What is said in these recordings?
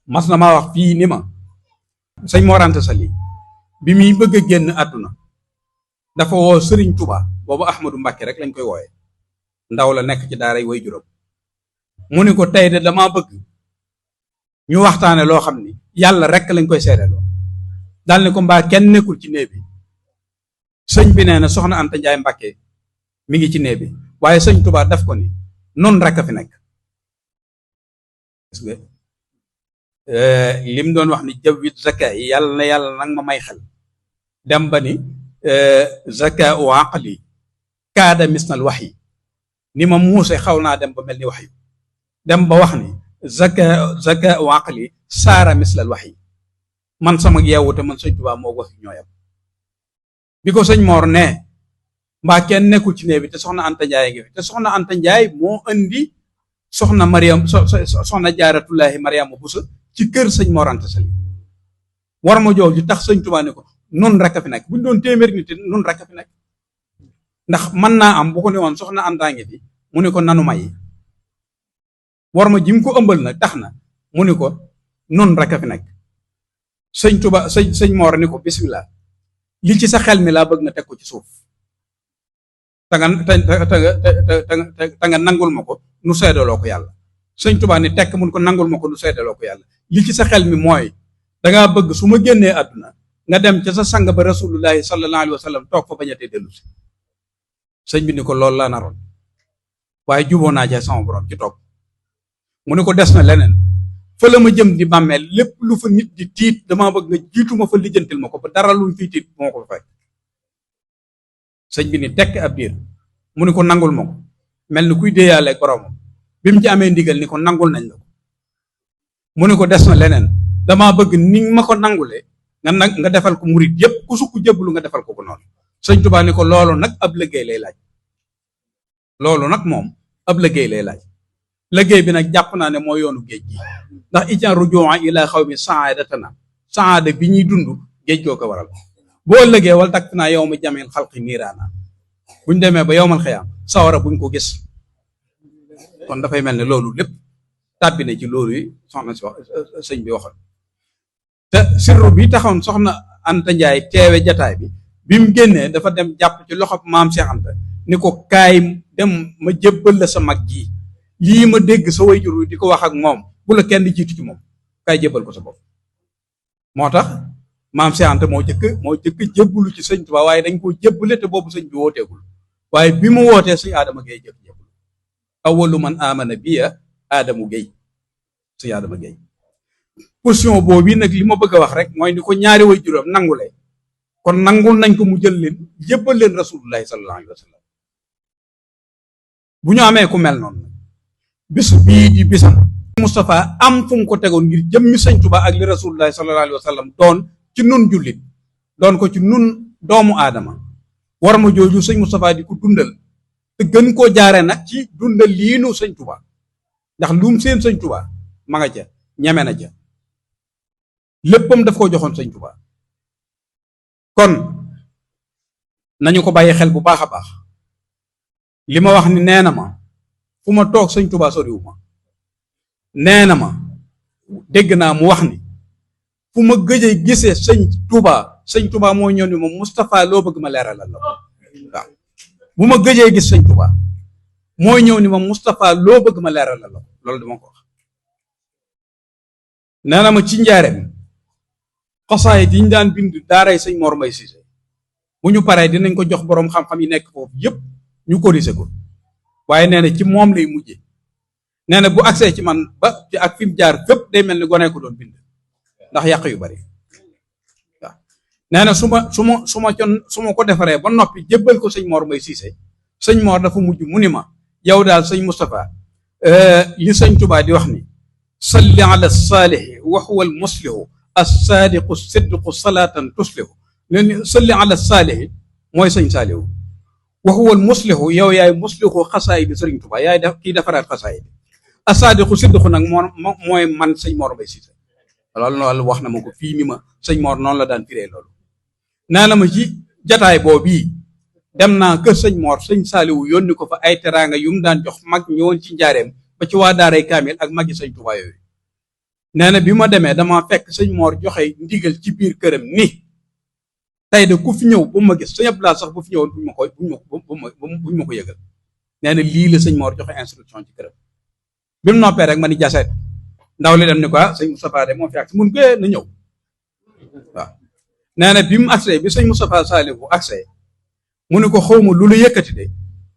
mas na maa wax fii ni ma sëñ Mor Anta Sali bi muy bëgg a génn àdduna dafa woo Sëriñ Tuubaa boobu Ahmadu Mbàkke rek lañ koy wooye ndaw la nekk ci daaray way juróom mu ni ko tey de damaa bëgg ñu waxtaane loo xam ni yàlla rek lañ koy seedeloo daal ni ko mbaa kenn nekkul ci néeg bi sëñ bi nee na soxna Anta Njaay Mbàkke mi ngi ci néeg bi waaye sëñ Tuubaa daf ko ni noonu rek a fi nekk gis nga lim doon wax ni jawwit zaka yi yàlla na yàlla nag ma may xel dem ba ni zaka u aqli kaada misnal wax yi ni ma muuse xaw naa dem ba mel ni wax yu dem ba wax ni zaka u aqli saara mislal wax yi man sama yeewute man sëñ Tuubaa moo wax ñooyam bi ko sëñ Mor ne mbaa kenn nekkul ci néeg bi te soxna Anta Njaay ngi fi te soxna Anta Njaay moo indi soxna Mariam soxna Jaaratullaahi Mariama Buso ci kër sëñ Mor Anta Sali war ma jooju tax sëñ Tuubaa ne ko nun rek a fi nekk buñ doon téeméer nit nun rek a fi nekk ndax mën naa am bu ko ne woon soxna Anta ngi fi mu ne ko nanu may war ma jim ko ëmbal nag tax na mu ne ko nun rek a fi nekk sëñ Tuubaa sëñ Mor ni ko bismillah li ci sa xel mi laa bëgg nga teg ko ci suuf te nga nangul ma ko nu seedaloo ko yàlla sëñ Tuubaa ni tekk mun ko nangul ma ko nu seedaloo ko yàlla li ci sa xel mi mooy dangaa bëgg su ma génnee àdduna nga dem ca sa sang ba rasulullahi sallallahu alayhi wa sallam toog fa bañatee dellu si sëñ bi ni ko loolu laa naroon waaye juboo naa ca sama borom ci toog mu ni ko des na leneen fa la ma jëm di bàmmeel lépp lu fa nit di tiit damaa bëgg nga jiitu ma fa lijjantil ma ko ba dara luñ fiy tiit moo ko fa fekk sëñ bi ni tekk ab diir mu ni ko nangul ma ko mel ni kuy déeyaale ak boromam bi mu ci amee ndigal ni ko nangul nañ la ko mu ni ko des na leneen damaa bëgg ni ma ko nangulee nga defal ko murit yépp ku sukk jébbalu nga defal ko ko noonu sëñ Tuubaa ni ko loolu nag ab liggéey lay laaj loolu nag moom ab liggéey lay laaj liggéey bi nag jàpp naa ne mooy yoonu géej gi ndax ijan ruju'a ila xawmi saadatana saada bi ñuy dund géej goo ko waral boo ëllëgee wala takk naa yow ma jameel xalqi niiraana buñ demee ba yowmal xiyaam sawara buñ ko gis kon dafay mel ne loolu lépp tàbbi na ci loolu yi soxna si wax sëñ bi waxoon te sirru bi taxoon soxna Anta Njaay teewe jataay bi mu génnee dafa dem jàpp ci loxob maam Cheikh Anta ni ko kaay dem ma jébbal la sa mag ji lii ma dégg sa wayjur wi di ko wax ak moom bu la kenn jiitu ci moom kaay jébbal ko sa bopp moo tax maam Cheikh Anta moo jëkk jébbalu ci sëñ Tuubaa waaye dañ koo jébbale te boobu sëñ bi wooteegul waaye bi mu wootee sëñ Adama Gueye jébbalu awwalu man amana biya Adamu Gueye sëñ Adama Gueye position boobu nag li ma bëgg a wax rek mooy ni ko ñaari way juróom nangule kon nangul nañ ko mu jël leen jébbal leen rasulullahi sallallahu alayhi wa sallam bu ñu amee ku mel noonu bis bii di bisam Moustapha am fu mu ko tegoon ngir jëmmi sëñ Tuubaa ak li rasulullahi sallallahu alayhi wa sallam doon ci nun jullit doon ko ci nun doomu aadama war ma jooju sëñ Moustapha di ko dundal te gën koo jaare nag ci dundal liinu sëñ Tuubaa ndax lum seen sëñ Tuubaa ma nga ca ñeme na ca léppam daf koo joxoon sëñ Tuubaa kon nañu ko bàyyi xel bu baax a baax li ma wax ni nee na ma fu ma toog sëñ Tuubaa soriwu ma nee na ma dégg naa mu wax ni fu ma gëjee gisee sëñ Tuubaa moo ñëw ni moom Moustapha loo bëgg ma leeralal la waaw bu ma gëjee gis sëñ Tuubaa mooy ñëw ni moom Moustapha loo bëgg ma leeralal la loolu dama ko wax nee na ma ci njaareem xasaay yi ñu daan bind daaray sëñ Mor Mbay Siise bu ñu paree dinañ ko jox boroom xam-xam yi nekk foofu yépp ñu corriger ko waaye nee na ci moom lay mujje nee na bu agsee ci man ba ci ak fi mu jaar fépp day mel ni gone ko doon bind ndax yàq yu bari waaw nee na su ma ko defaree ba noppi jébbal ko sëñ Mor Mbay Siise sëñ Mor dafa mujj mu ni ma yow daal sëñ Moustapha li sëñ Tuubaa di wax ni salli ala saalihi wa huwa al muslihu as-saadiqu sidqu salaatan tuslihu leen salli ala saalihi mooy sëñ Saalihu wa huwa al muslihu yow yaay muslihu xasaay bi sëriñ Tuubaa yaay def kii defaraat xasaay bi as-saadiqu sidqu nag mooy man sëñ Mor Mbay Siise loolu wax na ma ko fii ni ma sëñ Mor noonu la daan firee loolu nee na ma ci jataay boobu dem naa kër sëñ Mor sëñ Saalihu yónni ko fa ay teraanga yu mu daan jox mag ñëwoon ci njaareem ba ci waa daaray kaamil ak magi sëñ Tuubaa yooyu nee na bi ma demee dama fekk sëñ Mor joxe ndigal ci biir këram ni tey de ku fi ñëw bu ma gis sëñ Abdoulaye sax bu fi ñëwoon buñ ma ko yëgal. nee na lii la sëñ Mor joxe instruction ci këram bi mu noppee rek ma ni jaseet ndaw li dem ni ko sëñ Moustapha de moo fi agsi mun gée na ñëw waaw. nee na bi mu agsee bi sëñ Moustapha Saliou agsee mu ne ko xawma lu la yëkkati de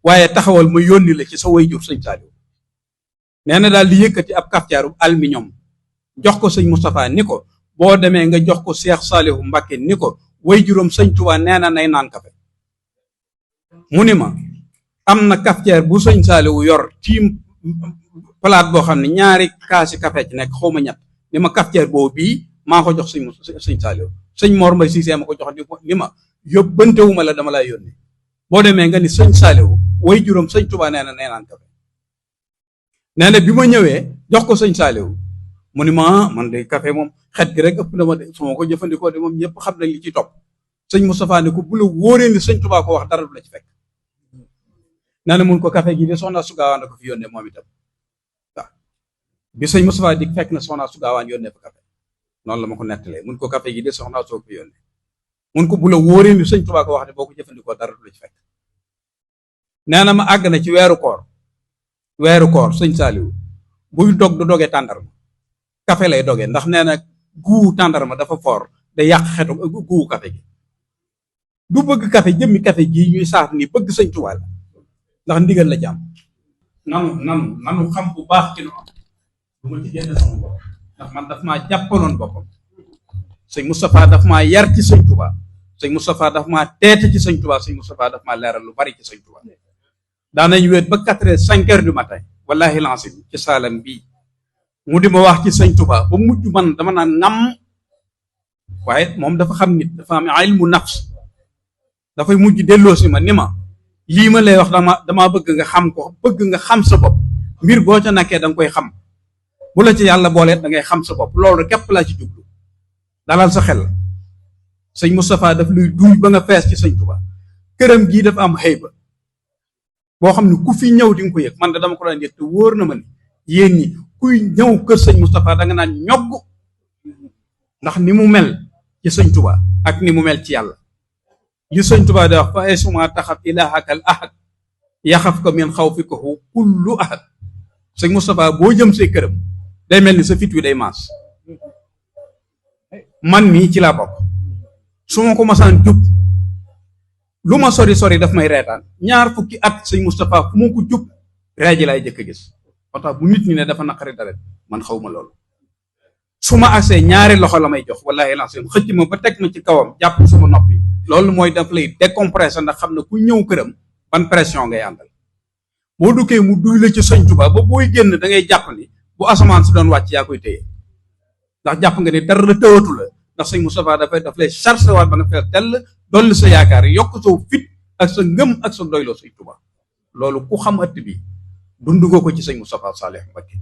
waaye taxawal ma yónni la ci sa wayjur sëñ Saliou. nee na daal di yëkkati ab kafteeru aluminium jox ko sëñ Moustapha ni ko boo demee nga jox ko Cheikh Saliou Mbacké ni ko wayjuram sëñ Touba nee na nay naan kafe. mu ni ma am na cafetière bu sëñ Saliou yor tiim palaat boo xam ne ñaari kaasi café ci nekk xawma ñett ni ma cafetière boobu bii maa ko jox sëñ Saliou. sëñ Mor Mbaye Cissé ma ko jox ni ma yóbbantewuma la dama lay yónni boo demee nga ni sëñ Saliou wayjuram sëñ Touba nee na nay naan kafe. nee na bi ma ñëwee jox ko sëñ Saliou mu ni ma man de café moom xet gi rek ëpp na ma de su ma ko jëfandikoo de moom ñëpp xam nañ li ci topp. sëñ Moustapha ne ko bu la wóoree ni sëñ Touba ko wax dara du la ci fekk. nee na mun ko café gi de soxna su gaawaan ko fi yónnee moom itam waaw bi sëñ Moustapha di fekk na soxna su gaawaan yónnee fa café noonu la ma ko nettalee mun ko café gi de soxna soo ko fi yónnee mun ko bu la wóoree ni sëñ Touba ko wax de boo ko jëfandikoo dara du la ci fekk. nee na ma àgg na ci weeru koor sëñ Saliou buy dog du dogee tàndarma café lay dogee ndax nee na guu tàndarma dafa fort da yàq xetu guu café gi du bëgg café jëmmi café gii ñuy saaf ni bëgg sëñ Touba la ndax ndigal la jàmm nanu xam bu baax ci nu am du ma ci génn sama bopp ndax man daf maa jàppaloon boppam sëñ Moustapha daf maa yar ci sëñ Touba sëñ Moustapha daf maa teete ci sëñ Touba sëñ Moustapha daf maa leeral lu bari ci sëñ Touba daanañ wéet ba 4h 5h du matin wallahi lancé ci saalam bii mu di ma wax ci sëñ Touba ba mujj man dama naan ngam waaye moom dafa xam nit dafa am ilmu nafs dafay mujj delloo si ma ni ma lii ma lay wax dama bëgg nga xam ko bëgg nga xam sa bopp mbir boo ca nekkee da nga koy xam bu la ci yàlla booleet da ngay xam sa bopp loolu képp laa ci jublu dalal sa xel sëñ Moustapha daf luy duy ba nga fees ci sëñ Touba këram gii dafa am xëy ba boo xam ne ku fi ñëw di nga ko yëg man da dama ko daan yëg te wóor na ma ni yéen ñi kuy ñëw kër sëñ Moustapha da nga naan ñogg ndax ni mu mel ci sëñ Touba ak ni mu mel ci yàlla li sëñ Touba di wax fa ay suma taxat ilahakal ahad yaxaf ko min xaw fi ko kullu ahad sëñ Moustapha boo jëm see këram day mel ni sa fit wi day maas man mii ci laa bokk su ma ko masaan jub lu ma sori daf may reetaan ñaar fukki at sëñ Moustapha fu ma ko jub ree ji laay jëkk a gis moo tax bu nit ñi ne dafa naqari dara man xaw ma loolu su ma agsee ñaari loxo la may jox wallahi lancé xëcc ma ba teg ma ci kawam jàpp sama noppi loolu mooy daf lay décompressé ndax xam ne ku ñëw këram ban pression ngay àndal boo duggee mu duy la ci sëñ Touba ba booy génn da ngay jàpp ni bu asamaan si doon wàcc yaa koy téye ndax jàpp nga ni dara tëwatu la ndax sëñ Moustapha daf lay chargé waat ba nga fees dell dolli sa yaakaar yokk soo fit ak sa ngëm ak sa doyloo sëñ Touba loolu ku xam ëtt bi dundu nga ko ci sëñ Moustapha Saliou Mbacké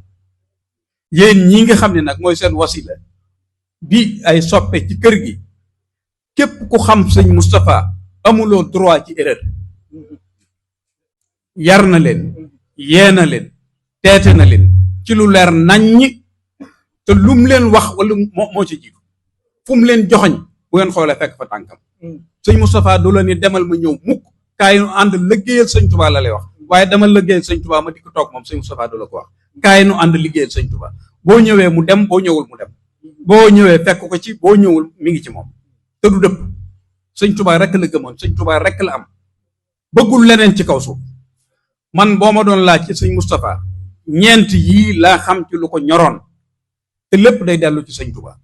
yéen ñi nga xam ne nag mooy seen wasila di ay soppe ci kër gi képp ku xam sëñ Moustapha amuloo droit ci erreur yar na leen yee na leen teete na leen ci lu leer naññi te lum leen wax wala moo ci jiitu fu mu leen joxoñ bu ngeen xoolee fekk fa tànkam sëñ Moustapha du la ni demal ma ñëw mukk kaay nu ànd liggéeyal sëñ Touba la lay wax waaye demal liggéeyal sëñ Touba ma di ko toog moom sëñ Moustapha du la ko wax kaay nu ànd liggéeyal sëñ Touba boo ñëwee mu dem boo ñëwul mu dem boo ñëwee fekk ko ci boo ñëwul mi ngi ci moom te du dëpp sëñ Touba rek la gëmoon sëñ Touba rek la am bëggul leneen ci kaw suuf man boo ma doon laaj ci sëñ Moustapha ñeent yii laa xam ci lu ko ñoroon te lépp day dellu ci sëñ Touba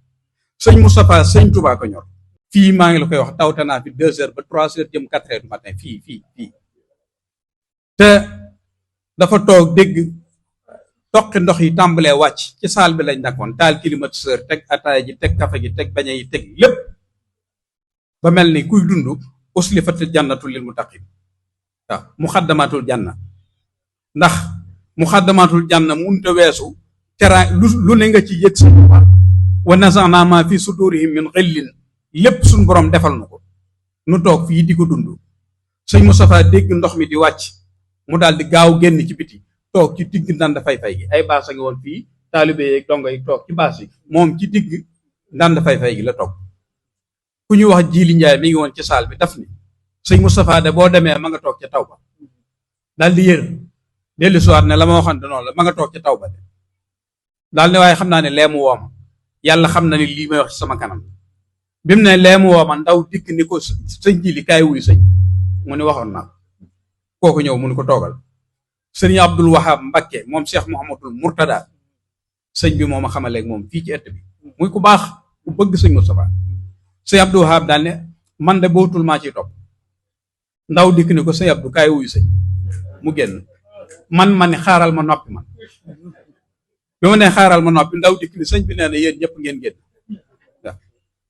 sëñ Moustapha sëñ Touba ko ñor fii maa ngi la koy wax tawte naa fi 2h ba 3h jëm 4h du matin fii te dafa toog dégg toqi ndox yi tàmbalee wàcc ci saal bi lañ nekkoon taal climatiseur teg ataaya ji teg kafe gi teg bañe yi teg lépp ba mel ni kuy dund uslifatil jannatu lil muttaqin waaw muxaddamatul janna ndax muxaddamatul janna munta weesu tera lu ne nga ci yëg sa wa nazana ma fi sudurihim min xillin lépp suñ borom defal na ko nu toog fii di ko dund sëñ Moustapha dégg ndox mi di wàcc mu daal di gaaw génn ci biti toog ci digg ndand fay-fay gi ay baas a ngi woon fii taalibe yeeg dongo yi toog ci baas yi moom ci digg ndànd fay-fay gi la toog ku ñu wax Jili Njaay mi ngi woon ci saal bi daf ni sëñ Moustapha de boo demee ma nga toog ca taw ba daal di yër dellu siwaat ne la ma waxoon de noonu la ma nga toog ca taw ba de daal ne waaye xam naa ne leemu wooma yàlla xam na ne lii may wax ci sama kanam bi mu ne leemu wooma ndaw dikk ni ko sëñ Jili kaay wuy sëñ mu ne waxoon naa kooku ñëw mu ne ko toogal sëriñ Abdul Wahab Mbakke moom Cheikh Mouhamadul Mourtada sëñ bi moo ma xamaleeg moom fii ci ëtt bi muy ku baax ku bëgg sëñ Moustapha sëñ Abdul Wahab daal ne man de bootul maa ciy topp ndaw dikk ni ko sëñ Abdou kaay wuyu sëñ mu génn man ne xaaral ma noppi man bi ma ne xaaral ma noppi ndaw dikk ni sëñ bi nee na yéen ñëpp ngeen génn waaw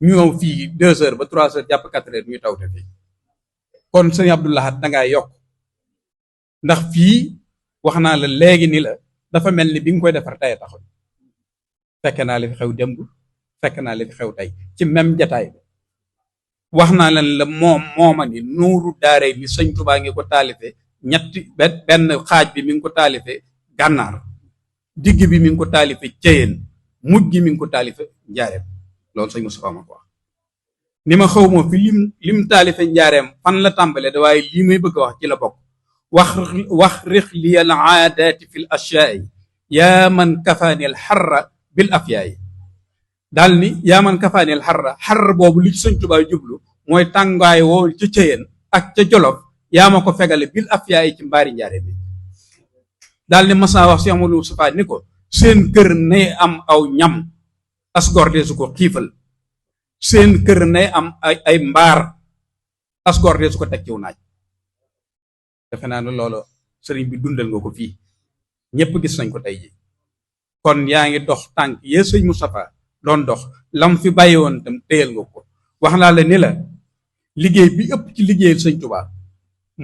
ñu ñëw fii 2 heures ba 3 heures jàpp 4 heures ñuy tawte fii kon sëñ Abdou Lahad dangaa yokk ndax fii wax naa la léegi ni la dafa mel ni bi nga koy defar tey taxul fekk naa li fi xew démb fekk naa li fi xew tey ci même jataay bi wax naa leen la mooma ni nuuru daare ni sëñ Tuubaa ngi ko taalife ñetti benn xaaj bi mi ngi ko taalife gànnaar digg bi mi ngi ko taalife ceyeen mujj gi mi ngi ko taalife njaareem loolu sëñ Moustapha ma ko wax ni ma xaw ma fi lim taalife njaareem fan la tàmbale da waaye lii may bëgg a wax ci la bokk wax rix li al aadaati fi l ashyaai yaa man kafaani al xarra bil afyaay daal ni yaa man kafaani al xarra boobu li ci sëñ Tuubaa jublu mooy tàngaay woo ca cëyeen ak ca jolof yaa ma ko fegale bil afyaay ci mbaari njaare bi daal ni masaa wax si Amadou Moustapha ni ko seen kër nay am aw ñam asgor de su ko xiifal seen kër nay am ay mbaar asgor de su ko teg ciw naaj defe naa ne loolu sëriñ bi dundal nga ko fii ñëpp gis nañ ko tey ji kon yaa ngi dox tànk yee sëñ Moustapha doon dox lam fi bàyyi woon tam téyal nga ko wax naa la ni la liggéey bi ëpp ci liggéeyal sëñ Tuubaa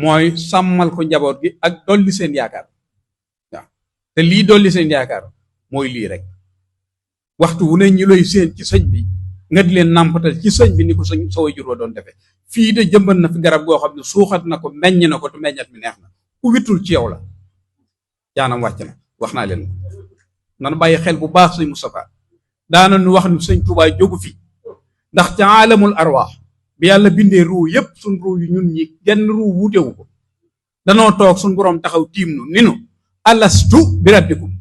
mooy sàmmal ko njaboot gi ak dolli seen yaakaar waaw te lii dolli seen yaakaar mooy lii rek waxtu wu ne ñi lay seen ci sëñ bi nga di leen nàmpatal ci sëñ bi ni ko sëñ sa waajur wa doon defee fii de jëmbat na fi garab goo xam ne suuxat na ko meññ na ko te meññat mi neex na ku witul ci yow la jaanam wàcc na wax naa leen nanu bàyyi xel bu baax sëñ Moustapha daana nu wax ni sëñ Tuubaa jógu fi ndax ca aalamul arwaax bi yàlla bindee ruu yépp suñ ruu yu ñun ñi genn ruu wuutewu ko danoo toog suñ boroom taxaw tiim nu ni nu alastu bi rabbikum